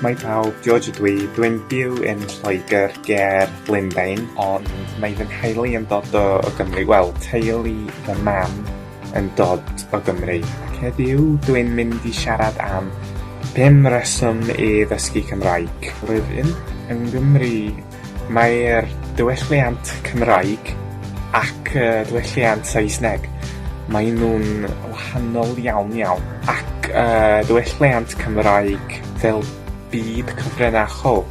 Shwmae pawb, George ydw i. Dwi'n byw yn Lloegr ger Lundain, ond mae fy nheulu yn dod o o Gymru, wel, teulu fy mam yn dod o Gymru. Ac heddiw dwi'n mynd i siarad am 5 reswm i ddysgu Cymraeg. Rwyf yn yng Nghymru. Mae'r diwylliant Cymraeg ac y diwylliant Saesneg, maen nhw'n wahanol iawn iawn. Ac y diwylliant Cymraeg fel byd cyfrinachol.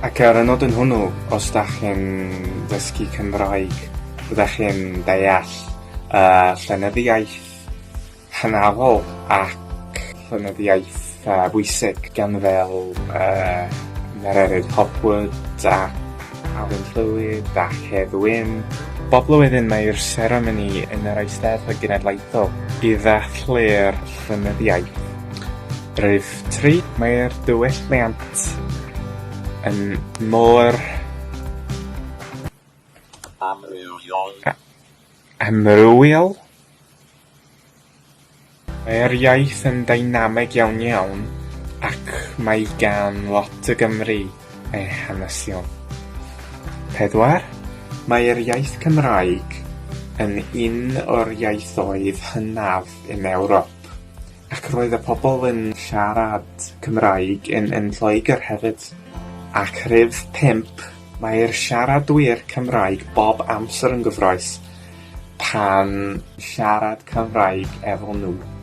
Ac ar y nodyn hwnnw, os dach chi'n dysgu Cymraeg, byddech chi'n deall y llenyddiaeth hynafol ac llenyddiaeth bwysig gan fel Mererid Hopwood a Alun Llwyd a Hedd Wyn. Bob blwyddyn mae'r seremoni yn yr Eisteddfod Genedlaethol i ddathlu'r llenyddiaeth. Rhif 3, mae'r diwylliant yn mor Amrywiol. Amrywiol? Mae'r iaith yn deinamig iawn iawn ac mae gan lot o Gymry eu hanesion. 4. Mae'r iaith Cymraeg yn un o'r ieithoedd hynaf yn Ewrop ac roedd y pobl yn siarad Cymraeg yn yn Lloegr hefyd. Ac rhif 5, mae'r siaradwyr Cymraeg bob amser yn gyffrous pan siarad Cymraeg efo nhw.